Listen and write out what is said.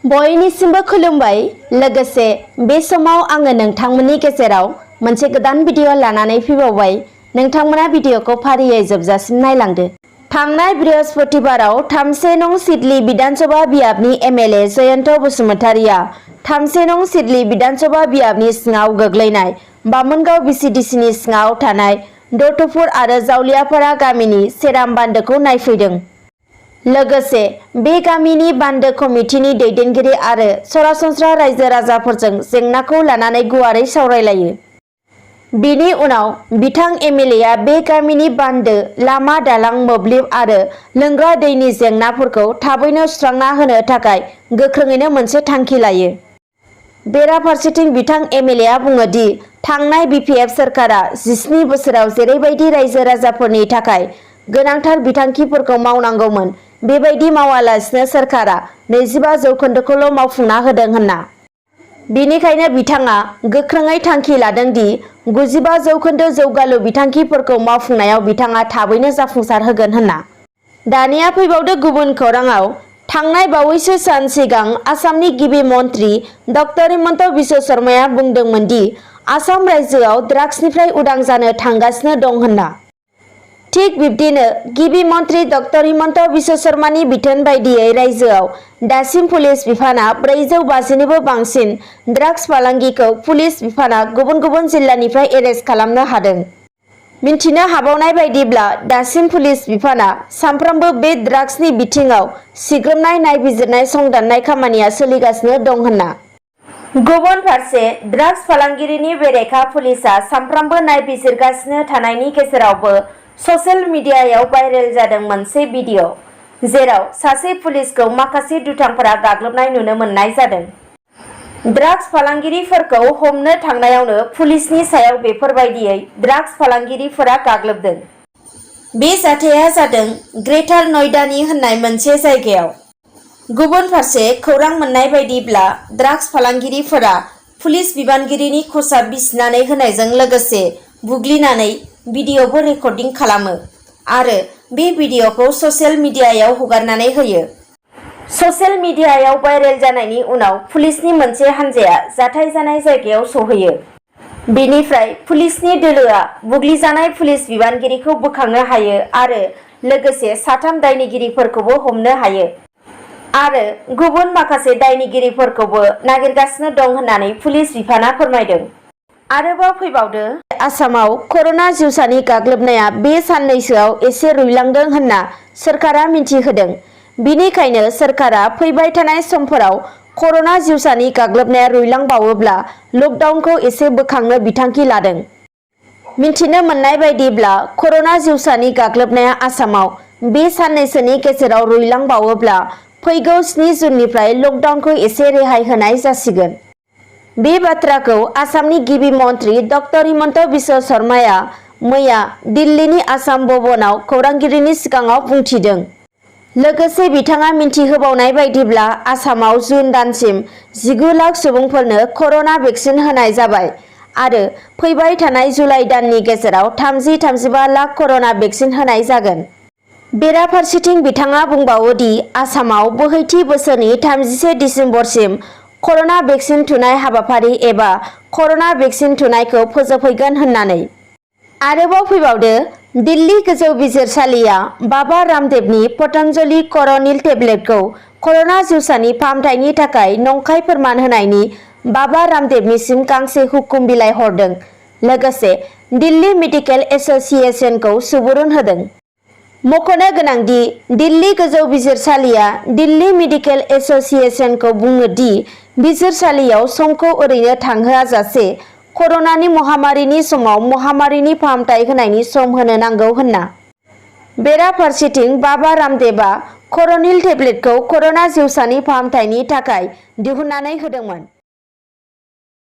बयनिसिमबो खुलुमबाय। लोगोसे बे समाव आङो नोंथांमोननि गेजेराव मोनसे गोदान भिडिअ लानानै फैबावबाय। नोंथांमोना भिडिअखौ फारियै जोबजासिम नायलांदो। थांनाय बृहस्पतिबाराव 3 नं सिडली विधानसभा बियाबनि MLA जयन्त बसुमतारीया 3 नं सिडली विधानसभा बियाबनि सिङाव गोग्लैनाय बामोनगाव VCDCनि सिङाव थानाय दतपुर आरो जावलियापारा गामिनि सेराम बान्दोखौ नायफैदों। लोगोसे बे गामिनि बान्दो कमिटिनि दैदेनगिरि आरो सरासनस्रा रायजो राजाफोरजों जेंनाखौ लानानै गुवारै सावरायलायो। बिनि उनाव बिथां MLAआ बे गामिनि बान्दो, लामा, दालां, मोब्लिब आरो लोंग्रा दैनि जेंनाफोरखौ थाबैनो सुस्रांना होनो थाखाय गोख्रोङैनो मोनसे थांखि लायो। बेराफारसेथिं बिथां MLAआ बुङो दि थांनाय BPF सोरखारा 17 बोसोराव जेरैबायदि रायजो राजाफोरनि थाखाय गोनांथार बिथांखिफोरखौ मावनांगौमोन बेबायदि मावालासिनो सोरखारा 25% मावफुंना होदों होनना। बिनिखायनो बिथाङा गोख्रोङै थांखि लादों दि 95% जौगालु बिथांखिफोरखौ मावफुंनायाव बिथाङा थाबैनो जाफुंसार होगोन होनना। दानिया फैबावदो गुबुन खौराङाव। थांनाय बावैसो सान सिगां आसामनि गिबि मन्त्रि डक्टर हिमन्त बिश्व शर्माया बुंदोंमोन दि आसाम रायजोआव ड्राग्सनिफ्राय उदां जानो थांगासिनो दं होनना। थिग बिब्दिनो गिबि मन्त्रि डक्टर हिमन्त बिश्व शर्मानि बिथोन बायदियै रायजोआव दासिम पुलिस बिफाना 450निबो बांसिन ड्राग्स फालांगिखौ पुलिस बिफाना गुबुन गुबुन जिल्लानिफ्राय एरेस्ट खालामनो हादों। मिन्थिनो हाबावनाय बायदिब्ला दासिम पुलिस बिफाना सानफ्रोमबो बे ड्राग्सनि बिथिङाव सिग्रोमनाय नायबिजिरनाय संदाननाय खामानिया सोलिगासिनो दं होनना। गुबुन फारसे ड्राग्स फालांगिरिनि बेरेखा पुलिसआ सानफ्रोमबो नायबिजिरगासिनो थानायनि गेजेरावबो ससियेल मिडियायाव भाइरेल जादों मोनसे भिडिअ, जेराव सासे पुलिसखौ माखासे दुथांफोरा गाग्लोबनाय नुनो मोननाय जादों। ड्राग्स फालांगिरिफोरखौ हमनो थांनायावनो पुलिसनि सायाव बेफोरबायदियै ड्राग्स फालांगिरिफोरा गाग्लोबदों। बे जाथाया जादों ग्रेटार नयडानि होननाय मोनसे जायगायाव। गुबुन फारसे खौरां मोननाय बायदिब्ला ड्राग्स फालांगिरिफोरा पुलिस बिबानगिरिनि खसाब बिसिनानै होनायजों लोगोसे बुग्लिनानै भिडिअबो रेकर्डिं खालामो आरो बे भिडिअखौ ससियेल मिडियायाव हगारनानै होयो। ससियेल मिडियायाव भाइरेल जानायनि उनाव पुलिसनि मोनसे हानजाया जाथाय जानाय जायगायाव सौहैयो। बेनिफ्राय पुलिसनि दोलोआ बुग्लिजानाय पुलिस बिबानगिरिखौ बोखांनो हायो आरो लोगोसे 3 दायनिगिरिफोरखौबो हमनो हायो आरो गुबुन माखासे दायनिगिरिफोरखौबो नागिरगासिनो दं होननानै पुलिस बिफाना फोरमायदों। आरोबाव फैबावदो आसामाव कर'ना जिउसानि गाग्लोबनाया बे साननैसोआव एसे रुइलांदों होनना सोरखारा मिन्थिहोदों। बिनिखायनो सोरखारा फैबाय थानाय समफोराव कर'ना जिउसानि गाग्लोबनाया रुइलांबावोब्ला लकडाउनखौ एसे बोखांनो बिथांखि लादों। मिन्थिनो मोननाय बायदिब्ला कर'ना जिउसानि गाग्लोबनाया आसामाव बे साननैसोनि गेजेराव रुइलांबावोब्ला फैगौ 7 जुननिफ्राय लकडाउनखौ एसे रेहाय होनाय जासिगोन। बे बाथ्राखौ आसामनि गिबि मन्त्रि डक्टर हिमन्त बिश्व शर्माया मैया दिल्लीनि आसाम भवनाव खौरांगिरिनि सिगाङाव बुंथिदों। लोगोसे बिथाङा मिन्थिहोबावनाय बायदिब्ला आसामाव जुन दानसिम 19 लाख सुबुंफोरनो कर'ना भेक्सिन होनाय जाबाय आरो फैबाय थानाय जुलाइ दाननि गेजेराव 30-35 लाख कर'ना भेक्सिन होनाय जागोन। बेराफारसेथिं बिथाङा बुंबावो दि आसामाव बोहैथि बोसोरनि 31 दिसेम्बरसिम कर'ना भेक्सिन थुनाय हाबाफारि एबा कर'ना भेक्सिन थुनायखौ फोजोबहैगोन होननानै। आरोबाव फैबावदो दिल्ली गोजौ बिजिरसालिया बाबा रामदेवनि पतन्जलि कर'निल टेब्लेटखौ कर'ना जिउसानि फाहामथायनि थाखाय नंखाय फोरमान होनायनि बाबा रामदेवनिसिम गांसे हुकुम बिलाइ हरदों। लोगोसे दिल्ली मेडिकेल एस'सिएशनखौ सुबुरुन होदों। मख'नो गोनांदि दिल्ली गोजौ बिजिरसालिया दिल्ली मेडिकेल एस'सिएशनखौ बुङो दि बिजिरसालियाव समखौ ओरैनो थांहोआजासे कर'नानि महामारिनि समाव महामारिनि फाहामथाय होनायनि सम होनो नांगौ होनना। बेराफारसेथिं बाबा रामदेवआ कर'निल टेब्लेटखौ कर'ना जिउसानि फाहामथायनि थाखाय दिहुननानै होदोंमोन।